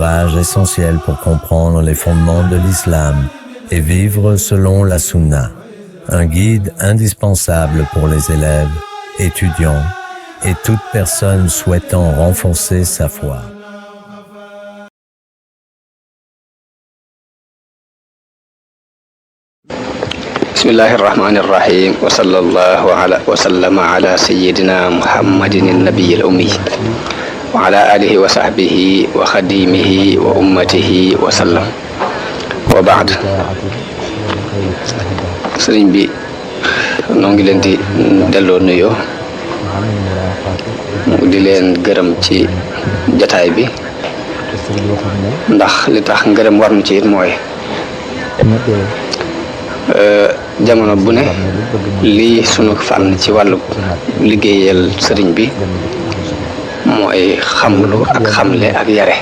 ouvrage essentiel pour comprendre les fondements de l'islam et vivre selon la sunna. Un guide indispensable pour les élèves, étudiants et toute personne souhaitant renforcer sa foi. Bismillahir Rahmanir Rahim wa sallallahu wa sallama ala sayyidina Muhammadin an-nabiyil ummi wa ala alihi wa sahbihi wa khadimihi wa ummatihi wa sallam wa ba'd. Sëriñ bi noo ngi leen di delloo nuyoo di leen gërëm ci jataay bi ndax li tax ngërëm war na ci it mooy jamono bu ne lii sunu fànn ci wàllu liggéeyal sëriñ bi mooy xamlu ak xamle ak yare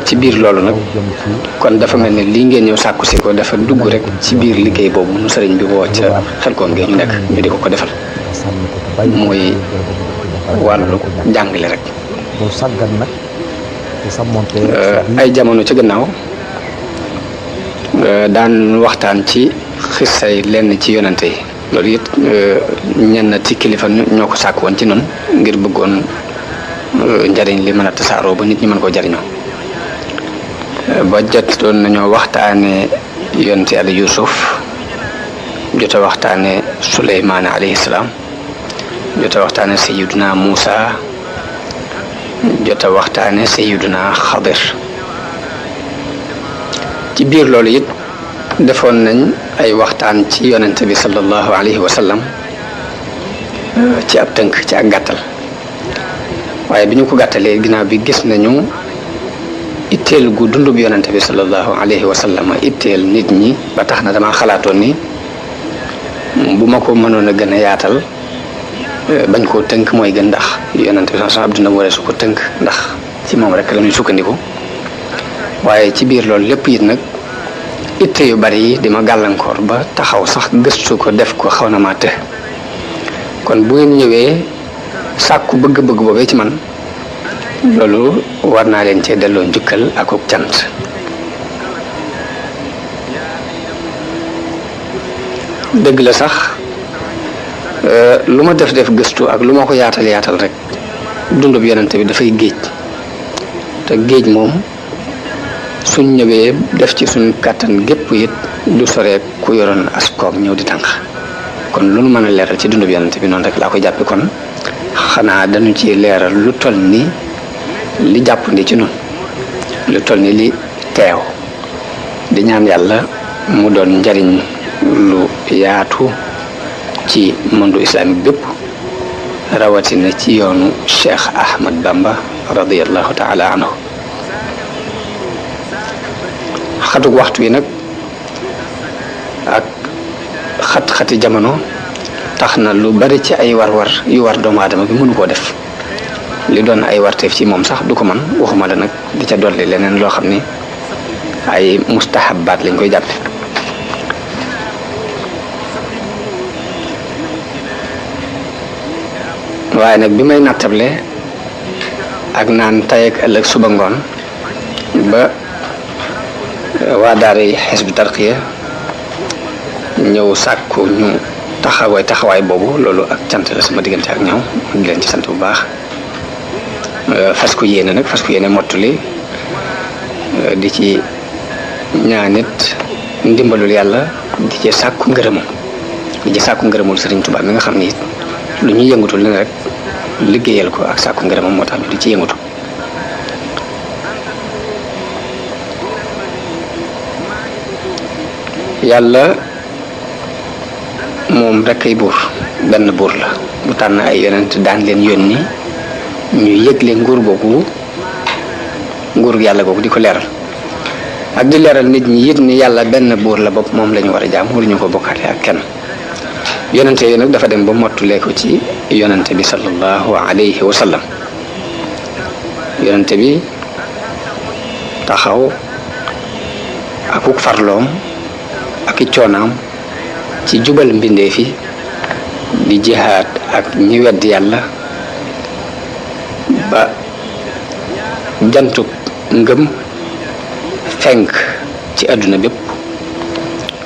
ci biir loolu nag kon dafa mel ne lii ngeen ñëw sàkku si ko dafa dugg rek ci biir liggéey boobu nu sëriñ bi woo ca Xelcom gi ñu nekk ñu di ko defal mooy wàllu jàngale rek ay jamono ci gannaaw daan waxtaan ci xissay lenn ci yonante yi loolu it ñenn ci kilifa ñoo ko sàkk woon ci noonu ngir bëggoon njariñ li mën a tasaaroo ba nit ñi mën koo jariñoo ba jot doon nañoo waxtaane yonante Yàlla Yuusuf jot a waxtaane Suleymaan alayhi salaam jot a waxtaane Sayyiduna Muusa jot a waxtaane Sayyiduna Xadir ci biir loolu it defoon nañ ay waxtaan ci yonente bi sallallahu alayhi wa sallam ci ab tënk ci ak gàttal waaye bi ñu ko gàttalee ginnaaw bi gis nañu itteel gu dundub yonente bi sallallahu alayhi wa sallam itteel nit ñi ba tax na dama xalaatoon ni bu ma ko mënoon a gën a yaatal bañ koo tënk mooy gën ndax yonente bi sallallahu alayhi wa sallam waree su ko tënk ndax ci moom rek la ñuy sukkandiku waaye ci biir loolu lépp it nag itte yu bari yi di ma gàllankoor ba taxaw sax gëstu ko def ko xaw na maa të kon bu ngeen ñëwee sàkku bëgg-bëgg boobee ci man loolu war naa leen cee delloo njukkal ak ak cant dëgg la sax lu ma def gëstu ak lu ma ko yaatal rek dundub yonente bi dafay géej te géej moom suñ ñëwee def ci suñ kàttan gépp it du soree ku yoroon askoom ñëw di tànk kon lu nu mën a leeral ci dundu bi yonent bi noonu rek laa koy jàppe kon xanaa dañu ci leeral lu toll ni li jàppandi ci nun lu toll ni li teew di ñaan yàlla mu doon njariñ lu yaatu ci monde islamique bépp rawatina ci yoonu Cheikh Ahmad Bamba radiyallahu taala anhu xatuk waxtu wi nag ak xat-xati jamono tax na lu bari ci ay war-war yu war doomu aadama bi mënu koo def li doon ay warteef ci moom sax du ko man waxuma la nag di ca dolli leneen loo xam ni ay mustahabaat lañ koy jàppe waaye nag bi may nattable ak naan tay ak ëllëg suba ngoon ba waa daara yi Hizbut Tarqiyyah ñëw sàkku ñu taxawaay boobu loolu ak cant la sama diggante ak ñoom di leen ci sant bu baax fas ko yéene mottali di ci ñaanit ndimbalul yàlla di ci sàkku ngërëmul Sëriñ Tuubaa mi nga xam ni lu ñuy yëngatu leen rek liggéeyal ko ak sàkku ngërëmam moo tax ñu di ci yëngatu yàlla moom rek ay buur benn buur la bu tànn ay yonent daan leen yónni ñu yëgle nguur yàlla googu di ko leeral ak di leeral nit ñi it ni yàlla benn buur la bopp moom la ñu war a jaam waruñu ko bokkaale ak kenn yonente yi nag dafa dem ba mottulee ko ci yonente bi sallallahu alayhi wa sallam yonente bi taxaw akuk farloom ak i coonaam ci jubal mbindee fi di jihaad ak ñi wedd yàlla ba jantub ngëm fenk ci àdduna bépp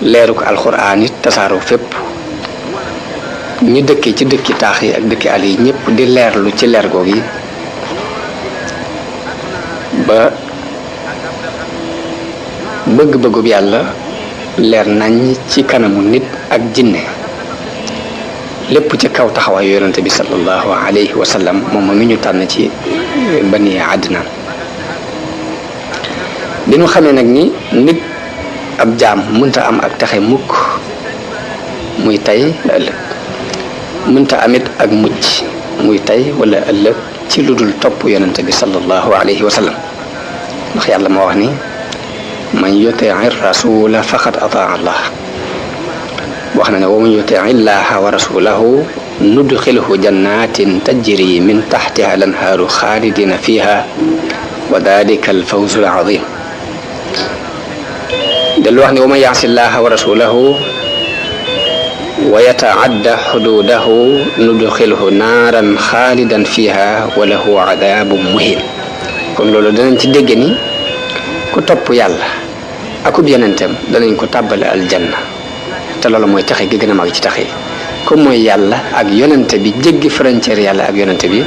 leeru ko alxuraan it tasaaroo fépp ñu dëkkee ci dëkki taax yi ak dëkki àll yi ñëpp di leerlu ci leer goog yi ba bëgg-bëggub yàlla leer nañ ci kanamu nit ak jinne lépp ci kaw taxawaayu yonente bi sallallahu alayhi wa sallam moom mi ñu tànn ci bani Adnaan bi ñu xamee nag ni nit ab jaam mënta am ak taxe mukk muy tey la ëllëg mënta amit ak mucc muy tey wala ëllëg ci lu dul topp yonente bi sallallahu alayhi wa sallam ndax yàlla moo wax ni man yutii rasula faqad ataa allah wax na ne wa man yutii illaha wa rasulahu nudxilhu jannatin tajri min taxtiha lanhaaru xaalidina fiha wa dalika alfawzu alazim del wax ne wa man yaasi llaha wa rasulahu wa yataadda xududahu nudxilhu naaran xaalidan fiha wa lahu adaabun muhin kon loolu danañ ci dégg ni ku topp yàlla akub yonenteem danañ ko tàbbale aljanna te loolu mooy taxe gi gën a mag ci taxe comme mooy yàlla ak yonente bi jéggi frontière yàlla ak yonente bi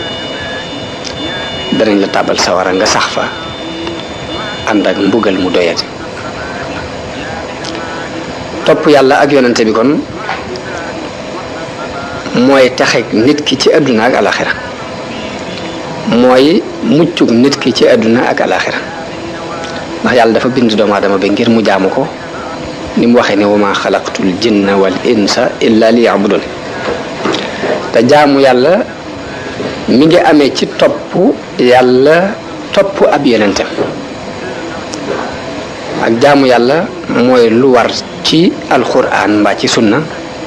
danañ la tàbbal sawara nga sax fa ànd ak mbugal mu doyati topp yàlla ak yonente bi kon mooy taxe nit ki ci àdduna ak alaxira mooy muccug nit ki ci àdduna ak alaxira ndax yàlla dafa bind doomu aadama bi ngir mu jaamu ko ni mu waxee ne wa ma xalaqtul jinna wal insa illa li yabudun te jaamu yàlla mi ngi amee ci topp yàlla topp ab yonentem ak jaamu yàlla mooy lu war ci alquran mbaa ci sunna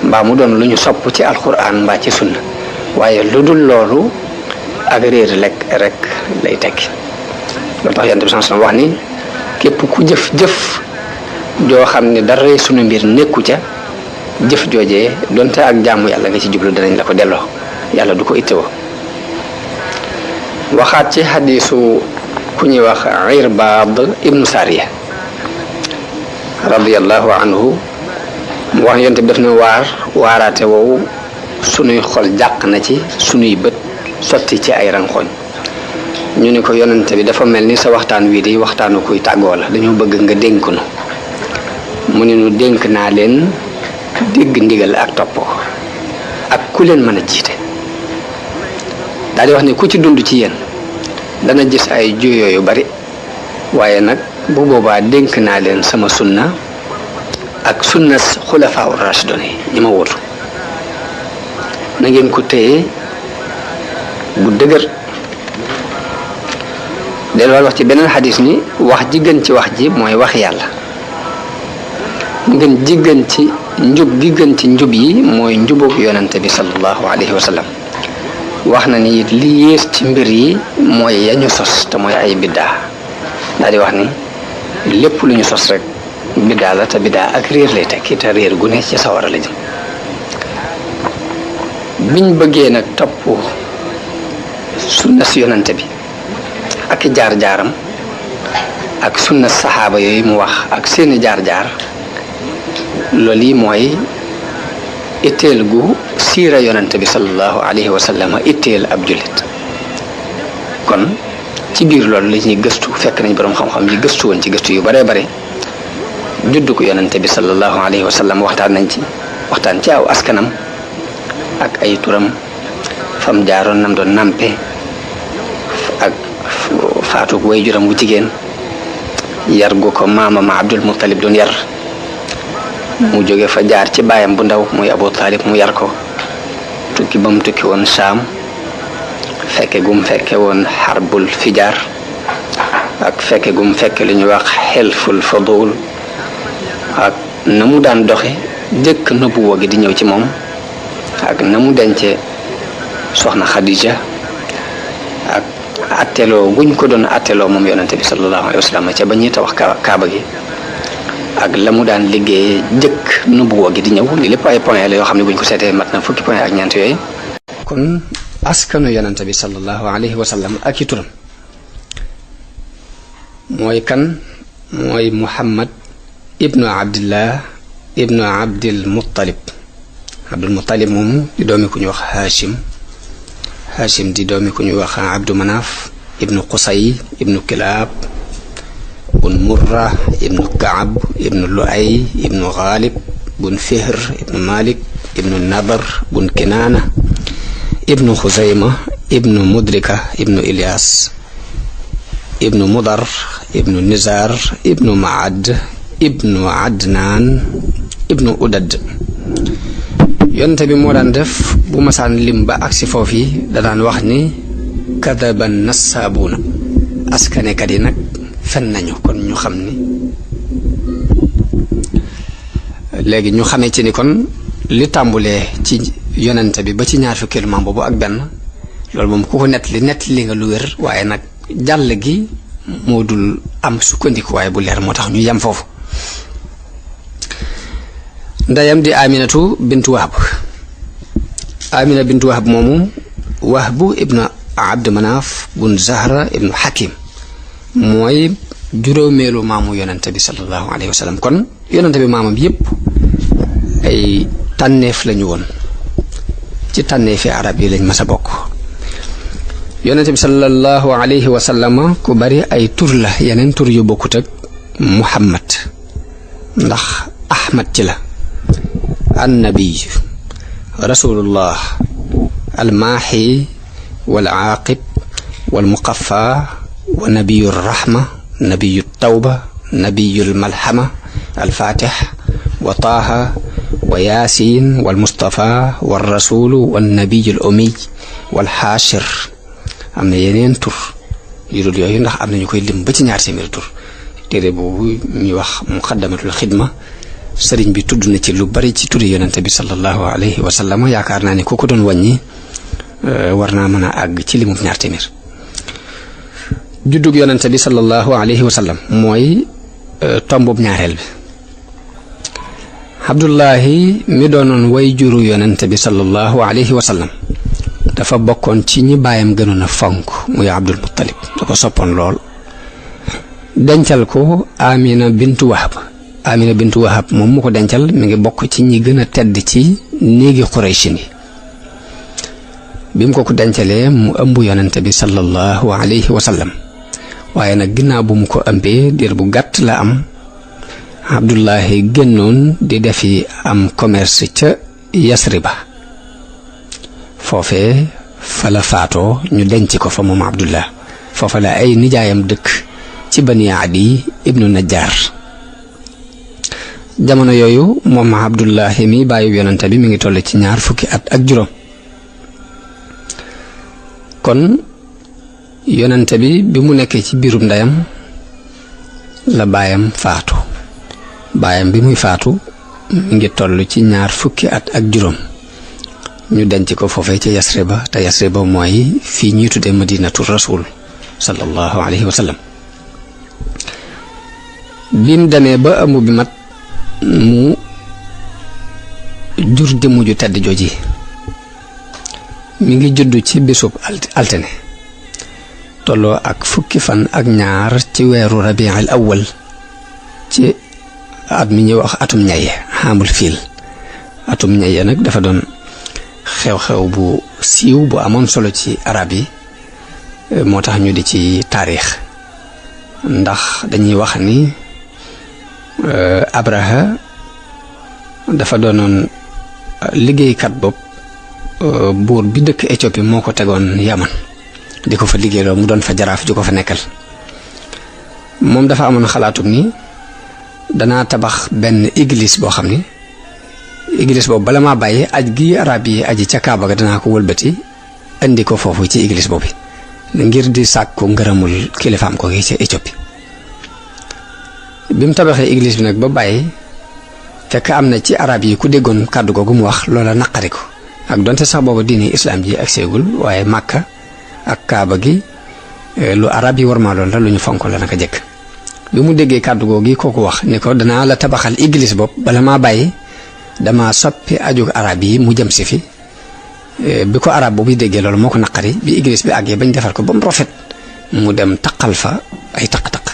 mbaa mu doon lu ñu sopp ci alquran mbaa ci sunna waaye lu dul loolu ak réer rek lay tekki loolu tax yonent bi sallallahu alayhi wasallam wax ni képp ku jëf joo xam ne dara sunu mbir nekku ca jëf joojee donte ak jaamu yàlla nga ci jublu danañ la ko delloo yàlla du ko ittewoo waxaat ci xadiisu ku ñuy wax Irbaad ibnu Sariya radiyallahu anhu mu wax yonent bi def na waaraate woowu sunuy xol jàq na ci sunuy bët sotti ci ay ranxooñ ñu ni ko yonent bi dafa mel ni sa waxtaan wii di waxtaanu kuy tàggoo la dañoo bëgg nga dénk nu mu ne nu dénk naa leen dégg ndigal ak topp ko ak ku leen mën a jiite daal di wax ne ku ci dund ci yéen dana gis ay juyoo yu bari waaye nag bu boobaa dénk naa leen sama sunna ak sunna xulafaa rashidun yi ñi ma wóotu na ngeen ko téye bu dëgër delluwaat wax ci beneen xadis ni wax ji gën ci wax ji mooy wax yàlla ngeen ji gën ci njub gi gën ci njub yi mooy njubug yonente bi sallallahu alayhi wa sallam wax na ni it li yées ci mbir yi mooy yañu sos te mooy ay biddaa daal di wax ni lépp lu ñu sos rek biddaa la te biddaa ak réer lay tekki te réer gu ne ci sawara la jëm biñ bëggee nag topp sunna si yonante bi ak jaar-jaaram ak sunna saxaaba yooyu mu wax ak seeni jaar-jaar loolu yi mooy itteel gu siira yonante bi sallallahu alayhi wa sallam itteel ab jullit kon ci biir loolu la ñuy gëstu fekk nañ borom xam-xam yi gëstu woon ci gëstu yu bare bare juddu ko yonante bi sallallahu alayhi wa sallam waxtaan ci aw askanam ak ay turam fam jaaroon nam doon nampe ak faatug way juram wu jigéen yar gu ko maamam Abdul Muttalib doon yar mu jóge fa jaar ci baayam bu ndaw muy Abu Talib mu yar ko tukki ba mu tukki woon Saam fekke gum fekke woon xarbul fijaar ak fekke gum fekke lu ñuy wax xelful fadul ak na mu daan doxe jëkk nëbbuwoo gi di ñëw ci moom ak na mu dencee soxna Khadija ak atteloo guñ ko doon atteloo moom yonente bi sallallahu alayhi wa sallam ca ba ñuy tabax kaaba gi ak la mu daan liggéey jëkk nubuwoo gi di ñëw li lépp ay point la yoo xam ne buñ ko seetee mat na fukki point ak ñeent yooyu kon askanu yonente bi sallallahu alayhi wa sallam ak i turam mooy kan? mooy Muhammad ibnu Abdillah ibnu Abdil Muttalib. Abdul Muttalib moomu di doomi ku ñu wax Hashim di doomi ku ñu wax Abdu Manaf ibnu Qusay ibnu Kilaab bun Murra ibnu Kaab ibnu Luay ibnu Ghalib bun Fihr ibnu Malik ibnu Nabar bun Kinaana ibnu Xuzayma ibnu Mudrika ibnu Ilyas ibnu Mudar ibnu Nizar ibnu Maad ibnu Adnaan ibnu Udad. yonte bi moo daan def bu masaan lim ba agsi foofi da daan wax ni kadaba nassaabuuna, askanekat yi nag fen nañu. kon ñu xam ni léegi ñu xamee ci ni kon li tàmbulee ci yonente bi ba ci ñaar fukkeelu maam boobu ak benn, loolu moom ku ko nett li nga lu wér, waaye nag jàll gi moo dul am sukkandiku waaye bu leer moo tax ñu yem foofu. ndeyam di Aminatu bintu Wahb. Amina bintu Wahb moomu Wahbu ibnu Abd Manaf bun Zahra ibnu Hakim mooy juróomeelu maamu yonente bi sallallahu alayhi wa sallam. kon yonente bi maamam yépp ay tànneef lañu woon, ci tànneefi arab yi lañ mas a bokk. yonente bi sallallahu alayhi wa sallam ku bari ay tur la, yeneen tur yu bokkut ak Muhammad, ndax Ahmad ci la. annabiy, rasulullah, almaaxi wal aaqib wal muqaffa wa nabiyu rahma, nabiyu tawba, nabiyu malhama, alfatix wa taaha wa yaasin wal mustafa wal rasulu wal nabiyu umiy wal xaashir. am na yeneen tur yu dul yooyu ndax am na ñu koy lim ba ci ñaar téeméeri tur. téere boobu ñuy wax muqaddamatul xidma sëriñ bi tudd na ci lu bari ci turi yonente bi sallallahu alayhi wa sallam. yaakaar naa ni ku ko doon wàññi war naa mën a àgg ci limub ñaar téeméer. juddug yonente bi sallallahu alayhi wa sallam mooy tombub ñaareel bi. Abdullahi mi doonoon way juru yonente bi sallallahu alayhi wa sallam dafa bokkoon ci ñi baayam gënoon a fonk, muy Abdul Muttalib. da ko soppoon lool. dencal ko Amina bintu Wahab. Amina bintu Wahab moom mu ko dencal mi ngi bokk ci ñi gën a tedd ci néegi Quraysh ni. bi mu ko dencalee mu ëmb yonente bi sallallahu alayhi wa sallam, waaye nag ginnaaw bu mu ko ëmbee diir bu gàtt la am, Abdullahi génnoon di defi am commerce ca Yasriba. foofee fa la faatoo, ñu denc ko fa moom Abdullah. foofa la ay nijaayam dëkk ci Bani Adi ibnu Najjar. jamono yooyu moom Abdullahi mi bàyyi yonente bi mi ngi toll ci 20 at ak juróom. kon yonente bi mu nekkee ci biirum ndeyam la baayam faatu. baayam bi muy faatu mi ngi toll ci 20 at ak juróom. ñu denc ko foofee ca Yasriba, te Yasriba mooy fii ñuy tuddee Madinatu Rasul sallallahu alayhi wa sallam. bi mu demee ba ëmb bi mat mu jur jëmm ju tedd jooji. mi ngi juddu ci bisub altine tolloo ak 2 fan ak ñaar ci weeru Rabiul Awwal ci at mi ñuy wax atum ñaye, xaamul fiil. atum ñaye nag dafa doon xew-xew bu siiw bu amoon solo ci arab yi, moo tax ñu di ci taarix. ndax dañuy wax ni Abraha dafa doonoon liggéeykat bopp buur bi dëkk Éthiopie moo ko tegoon Yaman di ko fa liggéeyloo, mu doon fa jaraaf ju ko fa nekkal. moom dafa amoon xalaatug ni danaa tabax benn église boo xam ni église boobu bala maa bàyyi aj gi arab yi aji ca Kaaba ga danaa ko wëlbati indi ko foofu ci église boobu ngir di sàkku ngërëmul kilifaam ko gi ca Éthiopie. bi mu tabaxee église bi nag ba bàyyi, fekk am na ci arab yi ku déggoon kàddu googu mu wax, loola naqari ko. ak donte sax booba diini islam ji ak seegul, waaye Màkka ak Kaaba gi lu arab yi warmaaloon la, lu ñu fonk la naka jëkk. bi mu déggee kàddu googu kooku wax ni ko danaa la tabaxal église bopp bala maa bàyyi, dama soppi aju arab yi mu jëm si fi. bi ko arab boobu déggee loolu moo ko naqari. bi église bi àggee bañ defar ko ba mu rafet, mu dem taqal fa ay taq-taq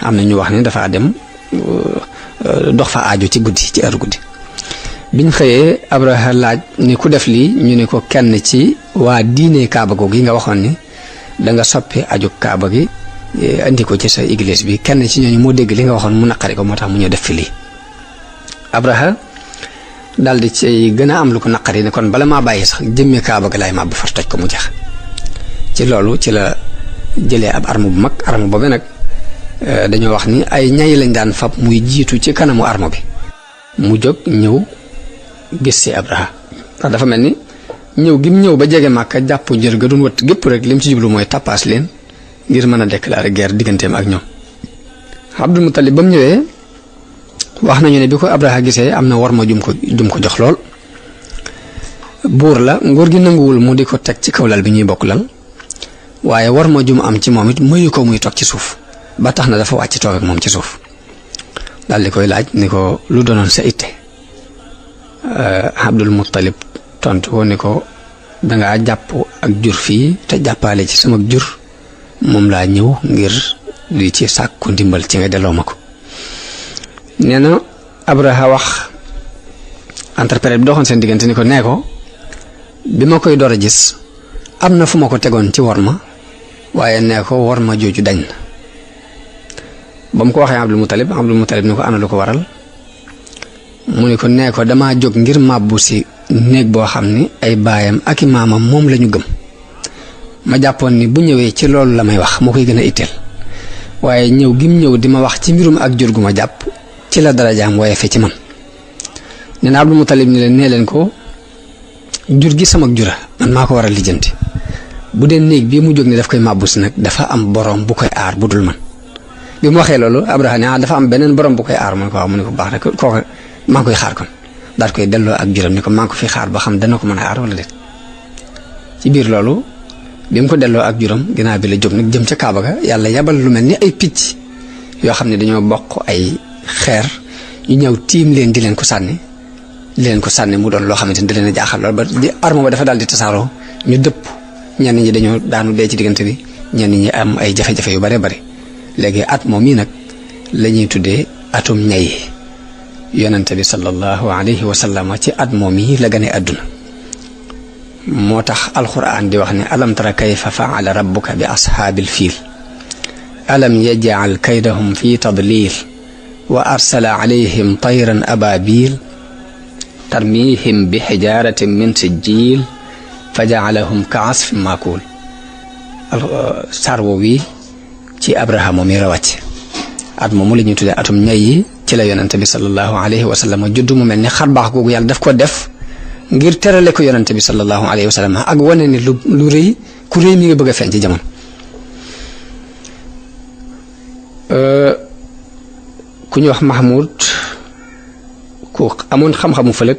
am na ñu wax ne dafa dem dox fa aajo ci guddi ci heure guddi. biñ xëyee Abraha laaj ni ku def lii ñu ne ko kenn ci waa diine Kaaba googu yi nga waxoon ni da nga soppi aju Kaaba gi andi ko ci sa église bi kenn ci ñooñu moo dégg li nga waxoon mu naqari ko moo tax mu ñëw def fi lii. Abraha daal di ci gën a am lu ko naqari ne kon bala maa bàyyi sax jëmmee Kaaba gi laay màbb far toj ko mu jeex. ci loolu ci la jëlee ab arme bu mag arme boobu nag dañoo wax ni ay ñay lañ daan fab muy jiitu ci kanamu arme bi mu jóg ñëw gis si Abraha ndax dafa mel ni ñëw gi mu ñëw ba jege Màkka jàpp jër ga doon wët gépp rek lim ci jublu mooy tappaas leen ngir mën a déclarer guerre digganteem ak ñoom. Abdul Muttalib ba mu ñëwee wax nañu ne bi ko Abraha gisee am na war ma jum ko jox lool. buur la nguur gi nanguwul mu di ko teg ci kaw lal bi ñuy bokk lal waaye war ma jum am ci moom it mayu ko muy toog ci suuf ba tax na dafa wàcc toog ak moom ci suuf daal di koy laaj ni ko lu doonoon sa itte. Abdul Muttalib tontu ko ni ko dangaa jàpp ak jur fii te jàppaale ci sama jur moom laa ñëw ngir di ci sàkku ndimbal ci nga delloo ma ko. nee na Abraha wax interprète bi doxoon seen diggante ni ko nee ko bi ma koy door a gis am na fu ma ko tegoon ci war ma waaye nee ko war ma jooju dañ na. ba mu ko waxee Abdul Muttalib ni ko ana lu ko waral mu ni ko nee ko damaa jóg ngir màbbu si néeg boo xam ni ay baayam ak i maamam moom la ñu gëm ma jàppoon ni bu ñëwee ci loolu la may wax moo koy gën a itteel waaye ñëw gim ñëw di ma wax ci mbirum ak jur gu ma jàpp ci la darajaam waaye fe ci man. nee na Abdul Muttalib ni leen nee leen ko jur gi sama jura man maa ko war a lijjanti bu dee néeg bii mu jóg ni daf koy màbbu si nag dafa am borom bu koy aar bu dul man. bi mu waxee loolu Abraha ne dafa am beneen borom bu koy aar mu ne ko waaw mu ne ko baax rek kooku maa ngi koy xaar kon daal koy delloo ak juram ni ko maa ngi ko fi xaar ba xam dana ko mën a aar wala déet. ci biir loolu bi mu ko delloo ak juram ginnaaw bi la jóg nag jëm ca Kaaba ga yàlla yabal lu mel ni ay picc yoo xam ne dañoo bokk ay xeer ñu ñëw tiim leen di leen ko sànni mu doon loo xamante ni da leen a jaaxal lool ba di arme ba dafa daal di tasaaroo ñu dëpp ñenn ñi dañoo daanu dee ci diggante bi ñenn ñi am ay jafe-jafe yu bare bari. léegi at moom yi nag la ñuy tuddee atum ñay yonente bi sallallahu alayhi wa sallam ci at moom yi la gane àdduna moo tax alquran di wax ne alam tara kayfa faala rabbuka bi ashaabil fiil alam yaj'al kaydahum fi tadlil wa arsala alayhim tayran ababil tarmihim bi xijaratin min sijjil fa ja'alahum ka asfin maakul sarwo wi ci Abraha moom yi rawàcc at moomu la ñuy tuddee atum ñay yi ci la yonente bi sallallahu alayhi wa sallam juddu mu mel ni xar baax googu yàlla daf ko def ngir terale ko yonente bi sallallahu alayhi wa sallam ak wane ni lu rëy ku rëy mi nga bëgg a feeñ ci jamono. ku ñu wax Mahmoud ku amoon xam-xamu fëlëg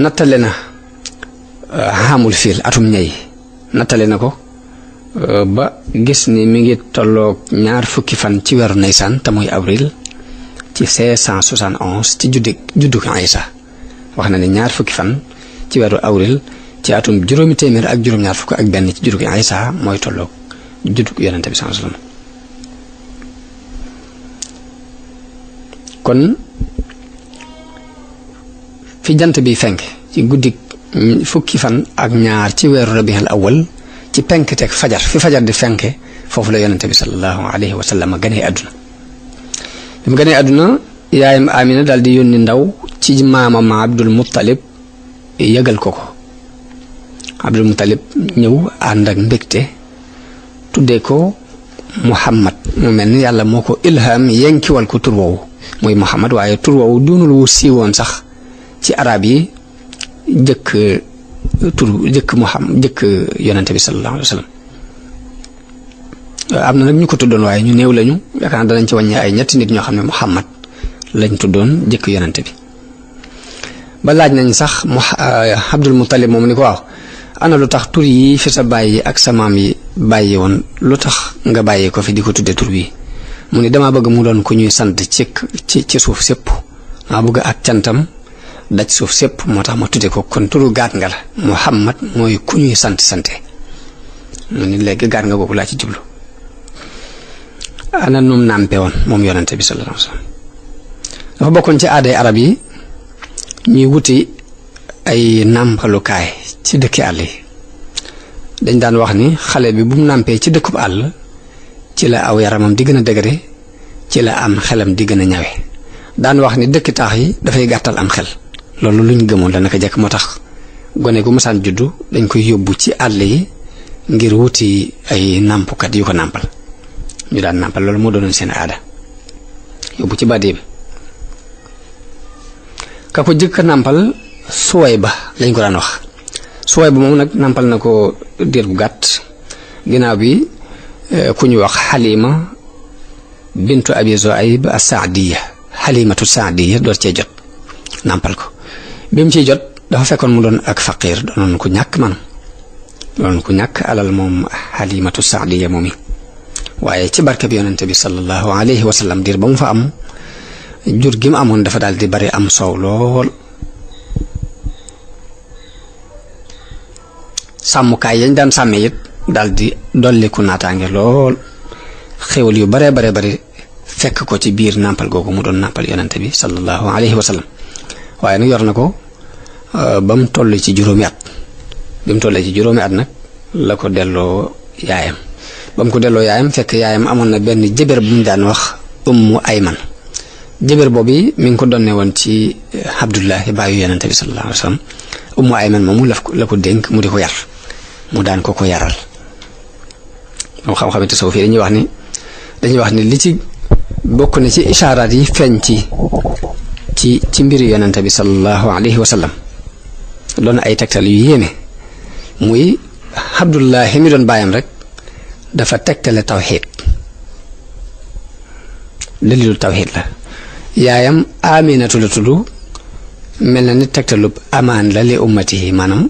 nattale na xaamul fiil atum ñay nattale na ko ba gis ni mi ngi tolloog 20 fan ci weeru Nisan te muy avril ci 571 ci juddug Isa wax na ne 20 fan ci weeru avril ci atum 721 ci juddug Isa mooy tolloog juddug yonente bi sallallahu alayhi wasallam. kon fi jant bi fenk ci guddig 10 fan ak ñaar ci weeru rabiul awwal ci penk teg fajar fi fajar di fenke foofu la yonente bi sallallahu alayhi wa sallam ganee àdduna bi mu ganee àdduna yaayam Amina daal di yónni ndaw ci maamam Abdul Muttalib yëgal ko Abdul Muttalib ñëw ànd ak mbégte tuddee ko Muhammad mu mel ni yàlla moo ko ilham yenkiwal ko tur woowu muy Muhammad waaye tur woowu doonul wu siiwoon sax ci arab yi jëkk yonente bi sallallahu alayhi wa sallam am na nag ñu ko tuddoon waaye ñu néew lañu yaakaar danañ ci wàññee ay ñetti nit ñoo xam ne Muhammad lañ tuddoon jëkk yonente bi ba laaj nañ sax Abdul Muttalib moom ni ko waaw ana lu tax tur yi fi sa bàyyi ak sa maam yi bàyyi woon lu tax nga bàyyi ko fi di ko tudde tur wi mu ni dama bëgg mu doon ku ñuy sant ci suuf sépp maa bëgg ak cantam daj suuf sépp moo tax ma tudde ko kon turu gaat nga la Muhammad mooy ku ñuy sante mu ni léegi gaat nga googu laa ci jublu ana num nàmpe woon moom yonente bi sallallahu alayhi wasallam. dafa bokkoon ci aaday arab yi ñuy wuti ay nàmpalukaay ci dëkki àll yi. dañ daan wax ni xale bi bu mu nàmpee ci dëkkub àll ci la aw yaramam di gën a dëgëre, ci la am xelam di gën a ñawe. daan wax ni dëkki taax yi dafay gàttal am xel. loolu luñ gëmoon la naka jekk, moo tax gone gu masaan juddu dañ koy yóbbu ci àll yi ngir wuti ay nàmpukat yu ko nàmpal. ñu daan nàmpal, loolu moo doonoon seen aada, yóbbu ci bàddi bi. ka ko jëkk a nàmpal Suwayba lañ ko daan wax. Suwayba moom nag nàmpal na ko diir bu gàtt. ginnaaw bi ku ñu wax Xalima bintu Abi Zuayb as-Saadiya, Xalimatu Saadiya door cee jot nàmpal ko. bi mu ciy jot dafa fekkoon mu doon ak faqiir, doonoon ku ñàkk man, doonoon ku ñàkk alal moom Xalimatu Saadiya moom yi. waaye ci barke bi yonente bi sallallahu alayhi wa sallam diir ba mu fa am, jur gi mu amoon dafa daal di bari am soow lool. sàmmukaay yañ daan sàmmee it daal di dolliku naataange lool. xéwal yu baree bari fekk ko ci biir nàmpal googu mu doon nàmpal yonente bi sallallahu alayhi wa sallam. waaye nag yor na ko ba mu toll ci juróomi at. bi mu tollee ci juróomi at nag la ko delloo yaayam. ba mu ko delloo yaayam fekk yaayam amoon na benn jëbër bu ñu daan wax Ummu Ayman. jëbër boobu mi ngi ko donne woon ci Abdullahi baayu yonente bi sallallahu alayhi wa sallam. Ummu Ayman moomu la ko dénk mu di ko yar, mu daan ko yaral. moom xam-xam tasawuf yi dañuy wax ni li ci bokk na ci ishaaraat yi feeñ ci mbiri yonente bi sallallahu alayhi wa sallam, doon ay tegtal yu yéeme. muy Abdullahi mi doon baayam rek dafa tegtale tawxiid, dalilu tawxiid la. yaayam Aminatu la tudd, mel na ni tegtalub amaan la li ummatihi, maanaam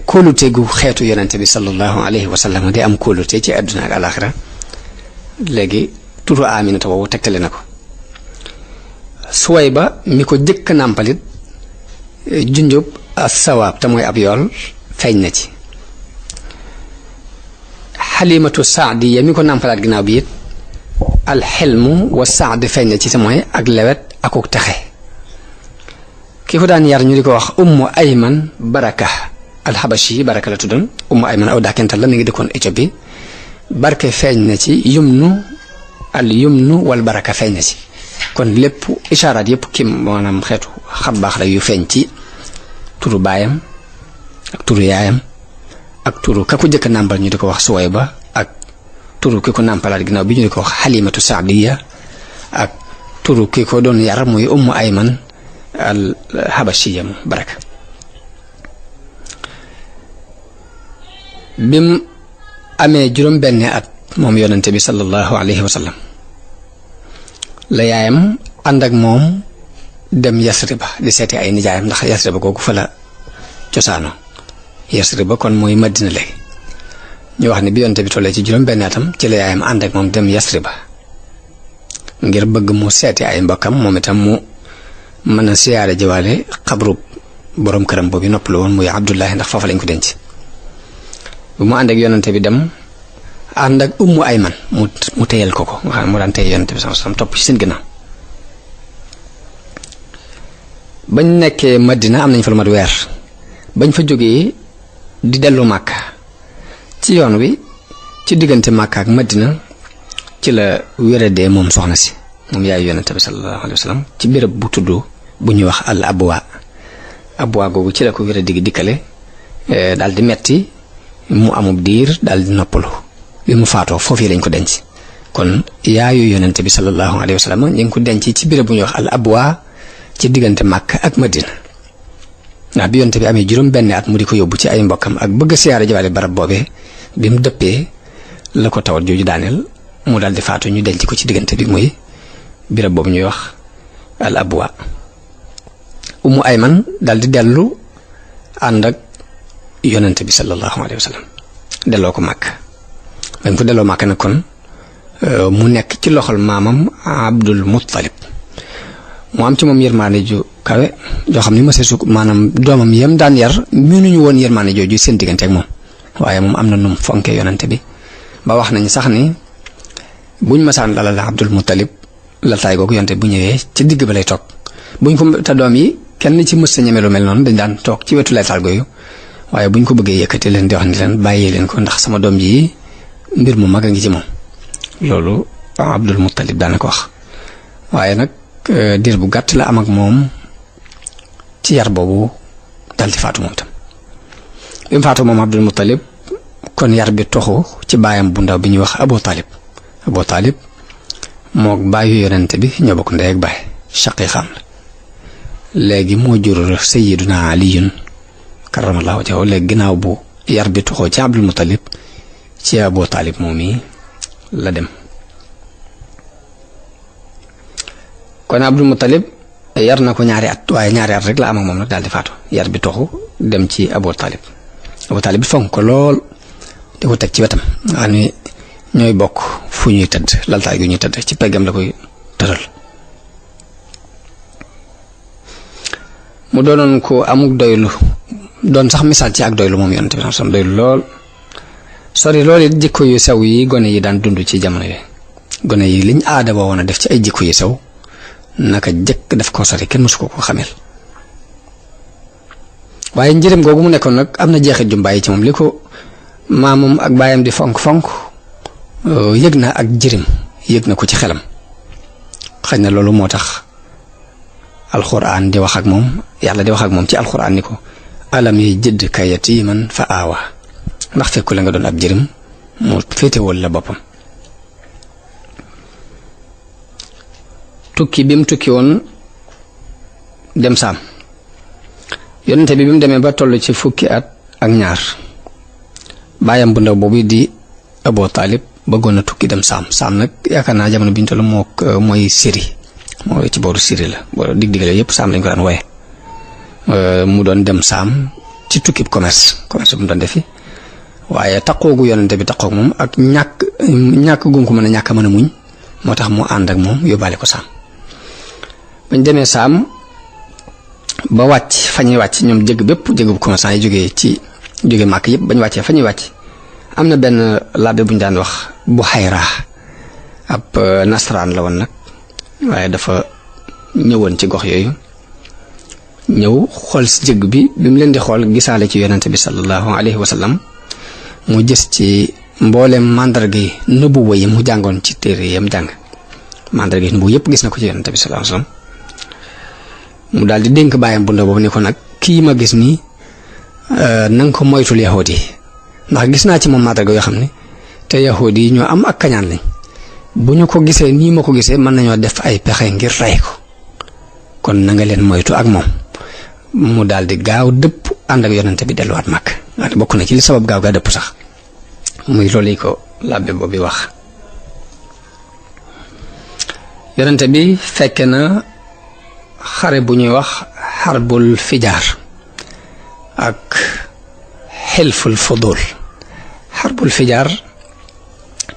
kóolute gu xeetu yonente bi sallallahu alayhi wa sallam di am kóolute ci àdduna ak alaxira. léegi turu Aminata boobu tegtale na ko. Suwayba mi ko jëkk nàmpalit junjub as-sawaab te mooy ab yool feeñ na ci. Xalimatu Saadiya mi ko nàmpalaat ginnaaw bi it alxilmu wa saad feeñ na ci te mooy ak lewet akuk texe. ki ko daan yar ñu di ko wax Ummu Ayman Baraka alxabashi, Baraka la tuddoon. Ummu Ayman aw dàkkental la, mi ngi dëkkoon Éthiopie. barke feeñ na ci yumnu wal baraka feeñ na ci. kon lépp ishaaraat yëpp kim maanaam xeetu xabaax la yu feeñ ci turu baayam ak turu yaayam ak turu ka ko jëkk nàmpal ñu di ko wax Suwayba, ak turu ki ko nàmpalaat ginnaaw bi ñu di ko wax Xalimatu Saadiya, ak turu ki ko doon yar muy Ummu Ayman al Habashiya mu Baraka. bim amee juróom benn at moom yonente bi sallallahu alayhi wa sallam la yaayam ànd ak moom dem Yasriba di seeti ay nijaayam, ndax Yasriba googu fa la cosaano. Yasriba kon mooy Madina léegi. ñu wax ni bi yonente bi tollee ci juróom benn atam ci la yaayam ànd ak moom dem Yasriba ngir bëgg mu seeti ay mbokkam, moom itam mu mën a siyaare jiwaale xabru borom këram boobu noppalu woon muy Abdullahi, ndax foofa lañ ko denc. bu mu ànd ak yonente bi dem ànd ak Ummu Ayman mu téyel ko nga xam ne mu daan téye yonente bi sallallahu alayhi wasallam topp ci seen ginnaaw. bañ nekkee Madina am nañ fa lu mat weer. bañ fa jógee di dellu Màkka ci yoon wi ci diggante Màkka ak Madina ci la wéradee moom soxna si, moom yaay yonente bi sallallahu alayhi wasallam, ci béréb bu tudd bu ñuy wax al abwa googu ci la ko wéradi gi dikkale daal di metti mu amub diir daal di noppalu. bi mu faatoo foofu lañ ko denc. kon yaayu yonente bi sallallahu alayhi wa sallam ñu ngi ko denc ci béréb bu ñuy wax al abwa ci diggante Makka ak Madina. ndax bi yonente bi amee juróom benn at mu di ko yóbbu ci ay mbokkam ak bëgg a siyaare jawaale barab boobee, bi mu dëppee la ko tawat jooju daaneel mu daal di faatu, ñu denc ko ci diggante bi muy béréb boobu ñuy wax al abwa. Ummu Ayman daal di dellu ànd ak yonente bi sallallahu alayhi wa sallam delloo ko Makka. bañ ko delloo Makka nag kon mu nekk ci loxol maamam Abdul Muttalib, mu am ci moom yërmaane ju kawe joo xam ni ma seesu maanaam doomam yam daan yar mënuñu woon yërmaane jooju seen diggante ak moom, waaye moom am na num fonke yonente bi ba wax nañ sax ni buñ masaan lalal Abdul Muttalib laltaay googu yonte bu ñëwee ci digg ba lay toog buñ ko te doom yi kenn ci mës sa ñeme lu mel noonu dañ daan toog ci wetu laltaay googu waaye buñ ko bëggee yëkkati leen di wax ni leen bàyyee leen ko ndax sama doom ji mbir mu mag a ngi ci moom loolu Abdul Muttalib daana ko wax waaye nag diir bu gàtt la am ak moom ci yar boobu dal di faatu moom tam bi mu faatu moom Abdul Muttalib kon yar bi toxu ci baayam bu ndaw bi ñuy wax Abu Talib mook baayu yonente bi ñoo bokk ndey ak baay shaqiiqam la léegi moo jur Sayyiduna Aliyun karamallahu wajhahu léegi ginnaaw bu yar bi toxoo ci Abdul Muttalib ci Abu Talib moom yi la dem kon Abdul Muttalib yar na ko ñaari at waaye ñaari at rek la am ak moom nag daal di faatu yar bi toxu dem ci Abu Talib bi fonk ko lool di ko teg ci wetam nga xam ne ñooy bokk fu ñuy tëdd laltaay gu ñuy tëdd ci peggam la koy tëral mu doonoon ko amuk doylu doon sax misaal ci ak doylu moom yonent bi sam doylu lool sori loolu it jikko yu sew yi gone yi daan dund ci jamono yi gone yi liñ aada woon a def ci ay jikko yu sew naka jëkk daf ko sori kenn mësu ko xamel waaye njëriñ googu mu nekkoon nag am na jeexit ju bàyyi ci moom li ko maamam ak baayam di fonk yëg na ak njëriñ yëg na ko ci xelam xëy na loolu moo tax alxuraan di wax ak moom yàlla di wax ak moom ci alxuraan ni ko alam yi jëdd ka yatiiman fa aawa ndax fekku la nga doon ab njëriñ mu féetewul la boppam tukki bi mu tukki woon dem saam yonente bi mu demee ba toll ci fukki at ak ñaar baayam bu ndaw boobu di Abu Talib bëggoon na tukki dem saam nag yaakaar naa jamono bi ñu toll mooy Syrie mooy ci booru Syrie la boo dig-digale yëpp saam lañ ko daan wooye mu doon dem saam ci tukkib commerce bu mu doon defi waaye taqoogu yonente bi taqoog moom ak ñàkk gum ko mën a ñàkk a muñ moo tax mu ànd ak moom yóbbaale ko saam bañ demee saam ba wàcc fa ñuy wàcc ñoom jëgg bu commerçant yi jógee màkk yëpp bañ wàccee fa ñuy wàcc am na benn labbe bu ñu daan wax bu xayraa ab nasaraan la woon nag waaye dafa ñëwoon ci gox yooyu ñëw xool si jëgg bi mu leen di xool gisaale ci yonente bi sallallahu alayhi wa sallam mu gis ci mboolem mandarga yi nubuwa yi mu jàngoon ci téere yam jàng mandarga yi nubuwa yëpp gis na ko ci yonente bi sallallahu alayhi wa sallam mu daal di dénk baayam bu ndaw boobu ni ko nag kii ma gis nii na nga ko moytul yahuud yi ndax gis naa ci moom mandarga yoo xam ne te yahuud yi ñoo am ak kañaan lañ bu ñu ko gisee nii ma ko gisee mën nañoo def ay pexe ngir rey ko kon na nga leen moytu ak moom mu daal di gaaw dëpp ànd ak yonente bi delluwaat màkk waaye bokk na ci li sabab gaaw gaa dëpp sax muy loolu yi ko labbe boobu wax yonente bi fekke na xare bu ñuy wax xarbul fijaar ak xilful fudul xarbul fijaar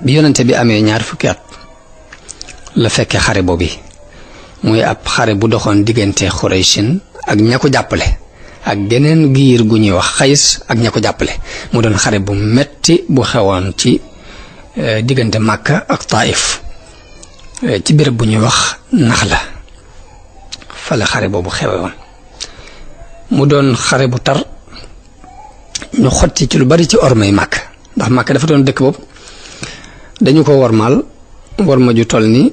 bi yonente bi amee 20 fukki at la fekke xare boobu muy ab xare bu doxoon diggante Xuraysin ak ña ko jàppale ak geneen giir gu ñuy wax Xays ak ña ko jàppale mu doon xare bu metti bu xewoon ci diggante Makka ak Taif ci béréb bu ñuy wax Naxla fa la xare boobu xewe woon mu doon xare bu tar ñu xotti ci lu bari ci ormay Makka ndax Makka dafa doon dëkk boobu dañu ko wormaal worma ju toll ni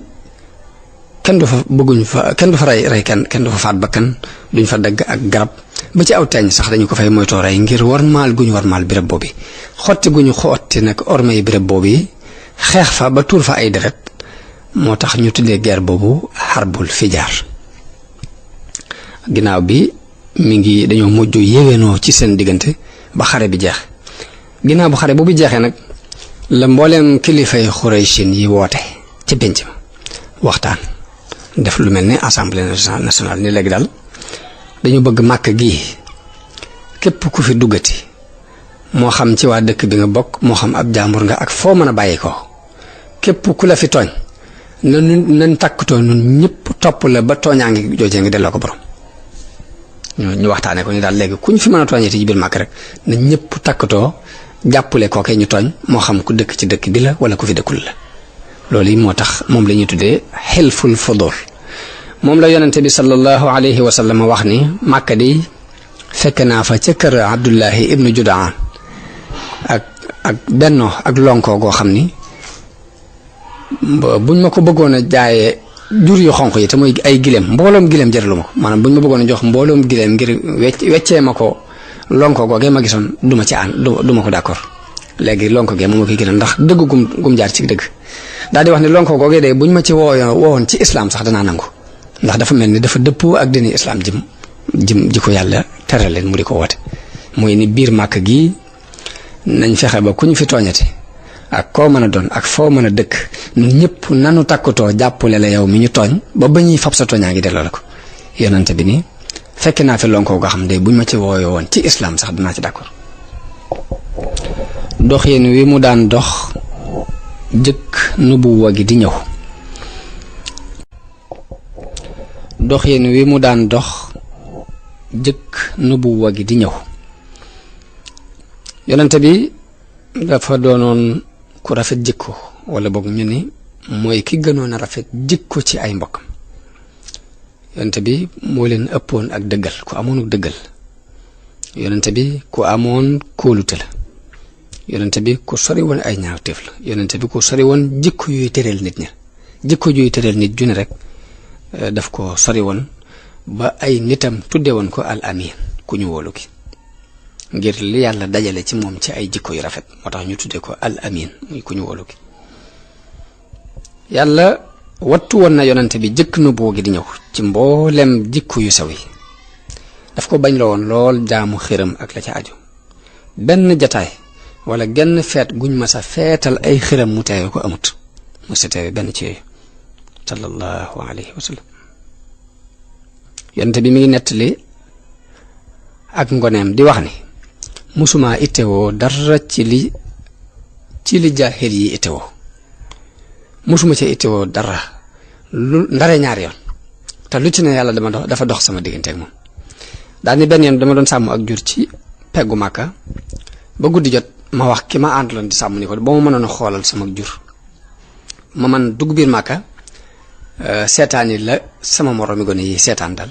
kenn du fa rey kenn du fa faat bakkan duñ fa dagg ak garab ba ci aw teeñ sax dañu ko fay moytoo rey ngir wormaal gu ñu wormaal béréb boobu xotti gu ñu xotti nag ormay béréb boobu xeex fa ba tuur fa ay deret moo tax ñu tuddee guerre boobu xarbul fijaar ginnaaw bi dañoo mujj yéwénoo ci seen diggante ba xare bi jeex ginnaaw bu xare boobu jeexee nag la mbooleem kilifay Xuraysin yi woote ci pénc ma waxtaan def lu mel ni assemblée nationale ni léegi daal dañu bëgg màkk gi képp ku fi duggati moo xam ci waa dëkk bi nga bokk moo xam ab jaambur nga ak foo mën a bàyyi ko képp ku la fi tooñ nañ takkatoo ñun ñëpp topp la ba tooñaa ngi joojee ngi delloo ko borom ñu waxtaanee ko ni daal léegi ku ñu fi mën a tooñeeti ci biir màkk rek nañ ñëpp takkatoo jàppale kookee ñu tooñ moo xam ku dëkk ci dëkk bi la wala ku fi dëkkul la loolu yi moo tax moom la ñuy tuddee xilful fudul. moom la yonente bi sallallahu alayhi wa sallam wax ni Màkka di fekk naa fa ca kër Abdullahi ibnu Judaan ak bennoo ak lonkoo goo xam ni buñ ma ko bëggoon a jaayee jur yu xonq yi te muy ay gileem mbooloom gileem jëralu ma ko maanaam buñ ma bëggoon a jox mbooloom gileem ngir weccee ma ko lonko googee ma gisoon du ma ci ànd du ma ko d'accord léegi lonko gee moom ma koy gënal ndax dëgg gum jaar ci dëgg daal di wax ne lonko googee de buñ ma ci woowoon ci islam sax danaa nangu ndax dafa mel ni dafa dëppoo ak dini islam ji ko yàlla tere leen mu di ko woote mooy ni biir màkk gi nañ fexe ba ku ñu fi tooñati ak koo mën a doon ak foo mën a dëkk ñun ñëpp nanu takkutoo jàppale la yow mi ñu tooñ ba ñuy fab sa tooñaa ngi delloo la ko yonante bi ni fekk naa fi lonko goo xam ne buñ ma ci wooyo woon ci islam sax dinaa ci d'accord. doxin wi mu daan dox jëkk nubuwa gi di ñëw. doxin wi mu daan dox jëkk nubuwa gi di ñëw. yonante bi dafa doonoon ku rafet jikko wala boog ñu ni mooy ki gënoon a rafet jikko ci ay mbokkam. yonente bi moo leen ëppoon ak dëggal ku amoon ak dëggal. yonente bi ku amoon kóolute la. yonente bi ku sori woon ay ñaawteef la. yonente bi ku sori woon jikko yuy tëreel nit ña jikko yuy tëreel nit ju ne rek daf ko sori woon ba ay nitam tudde woon ko al amin ku ñu wóolu ki ngir li yàlla dajale ci moom ci ay jikko yu rafet moo tax ñu tudde ko al amin muy ku ñu wóolu ki yàlla wattu woon na yonante bi jëkk nu boo gi di ñëw ci mboolem jikko yu saw yi daf ko bañ la woon lool jaamu xiram ak la ca aju benn jataay wala genn feet guñ ma sa feetal ay xiram mu teewe ko amut mu sa teewe benn ci yooyu sallallahu alayhi wa sallam. yonante bi mi ngi nettali ak ngoneem di wax ni musuma ittewoo dara ci li jaahil yi ittewoo musuma ci ittewoo dara lu ndare ñaari yoon te lu ci ne yàlla dafa dox sama diggante ak moom. daal ni benn yoon dama doon sàmm ak jur ci peggu Màkka ba guddi jot ma wax ki ma àndaloon di sàmm ni ko ba ma mënoon a xoolal sama jur ma man dugg biir Màkka seetaan yi la sama moromi gone yi seetaan dal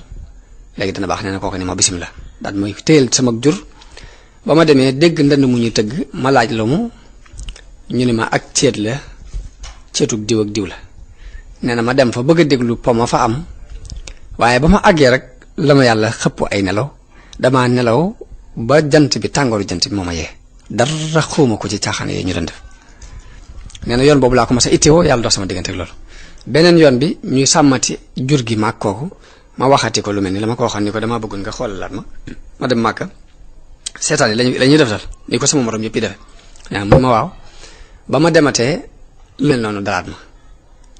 léegi dana baax nee na kooku ni ma bismillah daal mooy téyel sama jur ba ma demee dégg ndënd mu ñuy tëgg ma laaj la mu ñu ni ma ak ceet la ceetug diw ak diw la nee na ma dem fa bëgg a déglu po ma fa am waaye ba ma àggee rek la ma yàlla xëpp ay nelaw dama nelaw ba jant bi tàngooru jant bi moo ma yee dara xawma ko ci caaxaan yooyu ñu doon def. nee na yoon boobu laa ko mas a itteewoo yàlla dox sama diggante ak loolu. beneen yoon bi ñuy sàmmati jur gi maag kooku ma waxati ko lu mel ni la ma ko waxoon ni ko damaa bëggoon nga xoolalaat ma dem Màkka seetaan yi la ñuy def dal ni ko sama morom yëpp yi defe yaa mun ma waaw ba ma dematee lu mel noonu daraat ma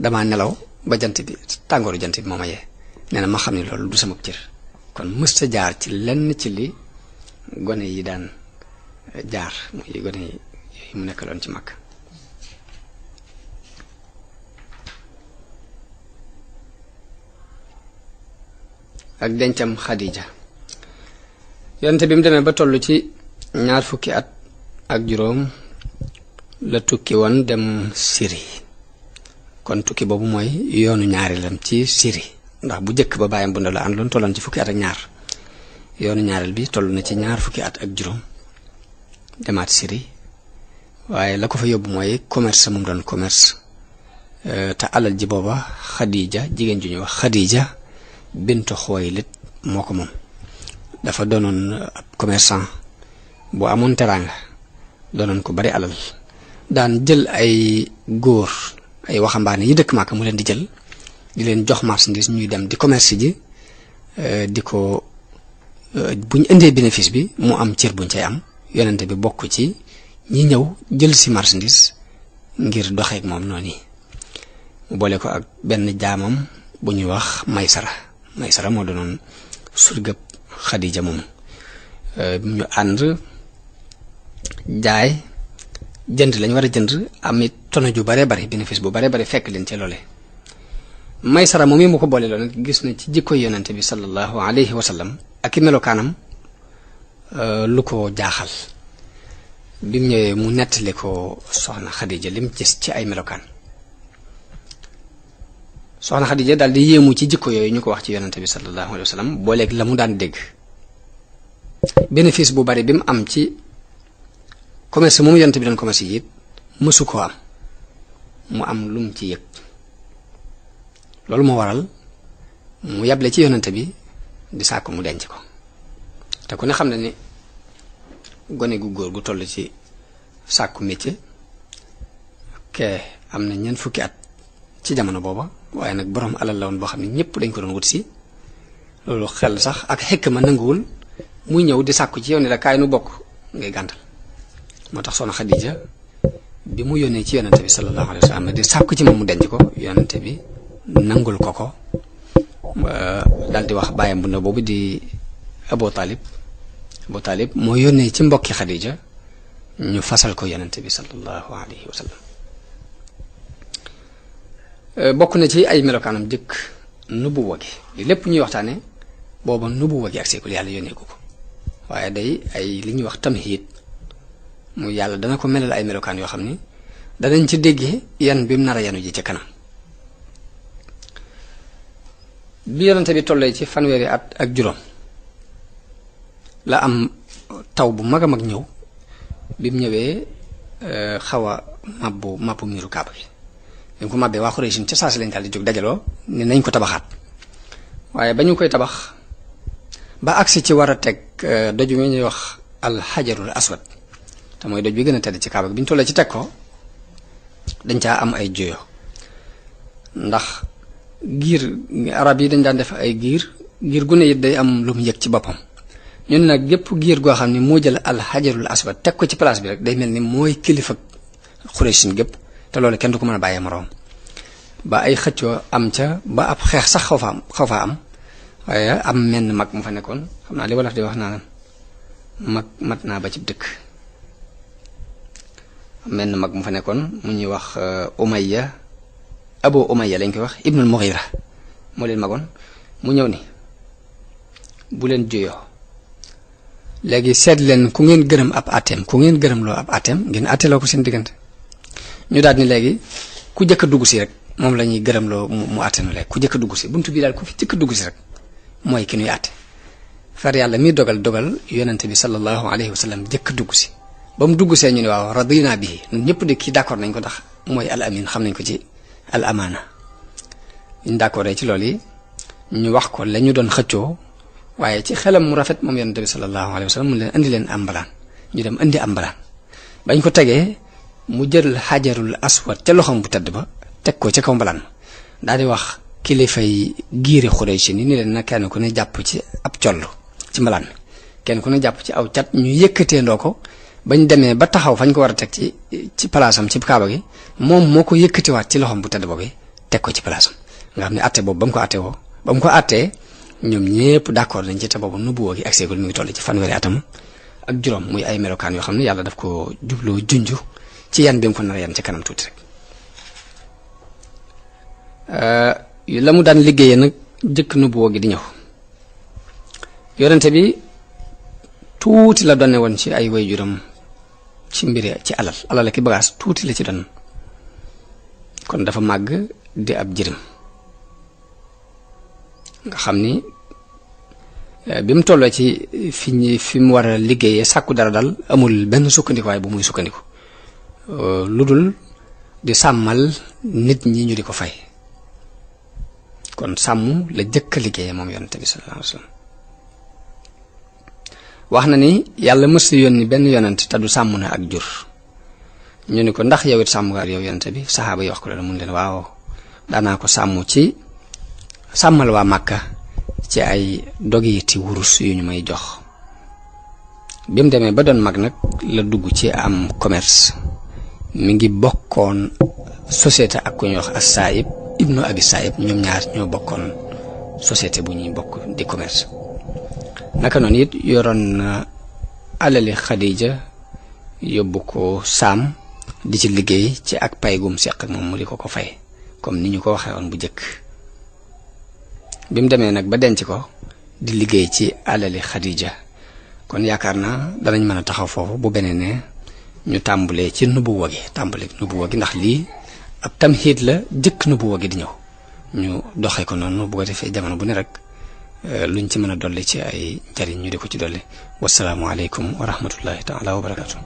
damaa nelaw ba jant bi tàngooru jant bi moo ma yee nee na ma xam ne loolu du sama cër kon mësta jaar ci lenn ci li gone yi daan jaar muy gone yi mu nekkaloon ci Màkka. ak dencam Xadija yonte bi mu demee ba toll ci 20 fukki at ak juróom la tukki woon dem Syrie kon tukki boobu mooy yoonu ñaareelam ci Syrie ndax bu njëkk ba bàyyam bu ndaw la àndoon tolloon ci fukki at ak ñaar yoonu ñaareel bi toll na ci 20 fukki at ak juróom demaat Syrie waaye la ko fa yóbbu mooy commerce mu doon commerce te alal ji booba Xadija jigéen ju ñuy wax Xadija bintu Xuwaylid moo ko moom dafa doonoon ab commerçant bu amoon teraanga doonoon ko bari alal daan jël ay góor ay waxambaane yi dëkk Màkka mu leen di jël di leen jox marchandise ñuy dem di commerce ji di ko buñ indee bénéfice bi mu am cër buñ cay am yonente bi bokk ci ñi ñëw jël si marchandise ngir doxeek moom noonu mu boole ko ak benn jaamam bu ñuy wax Maysara moo doonoon surgëb Xadija moom ñu ànd jaay jënd lañ war a jënd amit tono ju bare bari bénéfice bu bare bari fekk leen ci loole Maysara moom yi mu ko boole loolu nag gis na ci jikko yonente bi sallallahu alayhi wa sallam ak i melokaanam lu ko jaaxal bi mu ñëwee mu nettali ko soxna Xadija lim gis ci ay melokaan soxna Xadija daal di yéemu ci jikko yooyu ñu ko wax ci yonante bi sallallahu alayhi wa sallam booleeg la mu daan dégg bénéfice bu bari bi mu am ci commerce moom yonante bi doon commerce yi it mësu koo am mu am lu mu ci yëg loolu moo waral mu yable ci yonante bi di sàkk mu denc ko te ku ne xam ne ni gone gu góor gu toll ci sàkku métier ke am na ñeent fukki at ci jamono booba waaye nag borom alal la woon boo xam ne ñëpp dañ ko doon wut si loolu xel sax ak xekk ma nanguwul muy ñëw di sàkku ci yow ne la kaay nu bokk ngay gàntal moo tax soxna Xadija bi mu yónnee ci yonante bi sallallahu alayhi wa sallam di sàkku ci moom mu denc ko yonante bi nangul ko daal di wax bàyyam bu ndaw boobu di Abu Talib moo yónnee ci mbokki Xadija ñu fasal ko yonante bi sallallahu alayhi wa sallam bokk na ci ay melokaanam jëkk nubuwa gi li lépp ñuy waxtaane booba nubuwa gi ak seekul yàlla yónnee ko waaye day ay li ñuy wax tamhiid mu yàlla dana ko melal ay melokaan yoo xam ni danañ ci déggee yan bi mu nar a yanu ji ca kanam bi yonante bi tollee ci fanweeri at ak juróom la am taw bu mag a mag ñëw bi mu ñëwee xaw a mabbu miiru kaaba bi bi mu ko mabbee waa Quraysh ca saa si lañ daal di jóg dajaloo ne nañ ko tabaxaat waaye ba ñu koy tabax ba agsi ci war a teg doj mi ñuy wax alxajarul aswad te mooy doj bi gën a tedd ci kaaba bi ñu tollee ci teg ko dañ caa am ay juyo ndax giir arab yi dañ daan def ay giir gu ne it day am lu mu yëg ci boppam ñun nag gépp giir goo xam ne moo jël alxajarul aswad teg ko ci place bi rek day mel ni mooy kilifa Quraysh gépp te loolu kenn du ko mën a bàyyee moroom ba ay xëccoo am ca ba ab xeex sax xaw faa am waaye am menn mag mu fa nekkoon xam naa li wolof di wax naa mag mat naa ba ci dëkk menn mag mu fa nekkoon mu ñuy wax Umayya Abu Umayya lañ koy wax Ibnul Mughira moo leen magoon mu ñëw ni bu leen juyoo léegi seet leen ku ngeen gërëm ab atem ku ngeen gërëm loo ab atem ngeen atteloo ko seen diggante ñu daal ni léegi ku jëkk a dugg si rek moom la ñuy gërëm loo mu àtte nu léegi ku jëkk a dugg si buntu bi daal ku fi jëkk a dugg si rek mooy ki nuy àtte far yàlla mi dogal yonente bi sallallahu alayhi wa sallam jëkk a dugg si ba mu dugg see ñu ne waaw radina bihi ñun ñëpp de kii d'accord nañ ko ndax mooy al amin xam nañ ko ci al amaana ñu d'accord ci loolu yi ñu wax ko la ñu doon xëccoo waaye ci xelam mu rafet moom yonente bi sallallahu alayhi wa sallam mu leen indi leen am mbalaan ñu dem indi am mbalaan bañ ko tegee mu jël xajarul aswad ca loxoom bu tedd ba teg ko ca kaw mbalaan ma daal di wax kilifay giiri Quraysh ni leen na kenn ku ne jàpp ci ab coll ci mbalaan mi kenn ku ne jàpp ci aw cat ñu yëkkatee ndoo ko bañ demee ba taxaw fañ ko war a teg ci palaasam ci kaaba gi moom moo ko yëkkatiwaat ci loxoom bu tedd boobu teg ko ci palaasam nga xam ne atte boobu ba mu ko attee ñoom ñépp d'accord nañ ci te boobu nubuwoo gi ak seegul mi ngi toll ci fanweeri atam ak juróom muy ay melokaan yoo xam ne yàlla daf ko jubloo junju ci yan bi mu ko nar a yan ci kanam tuuti rek la mu daan liggéeyee nag jëkk nubuwoo gi di ñëw yonente bi tuuti la donne woon ci ay waajuram ci mbiri ci alal ak i bagaas tuuti la ci doon kon dafa màgg di ab jirim nga xam ni bi mu tolloo ci fi mu war a liggéeyee sàkku dara dal amul benn sukkandikuwaay bu muy sukkandiku lu dul di sàmmal nit ñi ñu di ko fay kon sàmm la jëkk a liggéeyee moom yonente bi sallallahu alayhi wa sallam wax na ni yàlla mës yónni benn yonent te du sàmm na ak jur ñu ni ko ndax yow it sàmm nga ak yow yonente bi saxaaba yi wax ko loolu mun leen waaw daanaa ko sàmmal waa Màkka ci ay dogiti wurus yu ñu may jox bi mu demee ba doon mag nag la dugg ci am commerce mi ngi bokkoon société ak ku ñuy wax as-Saa'ib ibnu Abi Saa'ib ñoom ñaar ñoo bokkoon société bu ñuy bokk di commerce naka noonu it yoroon na alali Xadija yóbbu ko Saam di ci liggéey ci ak pay gum seq ak moom mu di ko fay comme ni ñu ko waxee woon bu njëkk bi mu demee nag ba denc ko di liggéey ci alali Xadija kon yaakaar naa danañ mën a taxaw foofu bu beneen ne ñu tàmbalee ci nubuwa gi ndax lii ab tamhiid la jëkk nubuwa gi di ñëw ñu doxee ko noonu bu ko defee jamono bu ne rek luñ ci mën a dolli ci ay njariñ ñu di ko ci dolli. Wasalaamu aleykum wa rahmatullahi taala wa barakatu.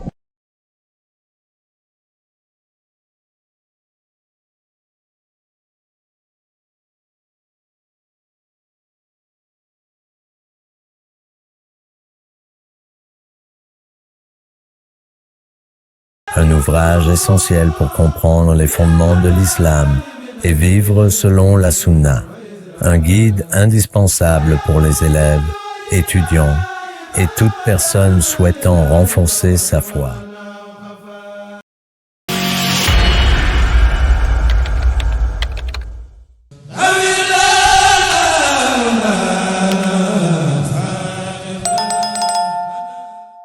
Un ouvrage essentiel pour comprendre les fondements de l'islam et vivre selon la sunna. Un guide indispensable pour les élèves, étudiants et toute personne souhaitant renforcer sa foi.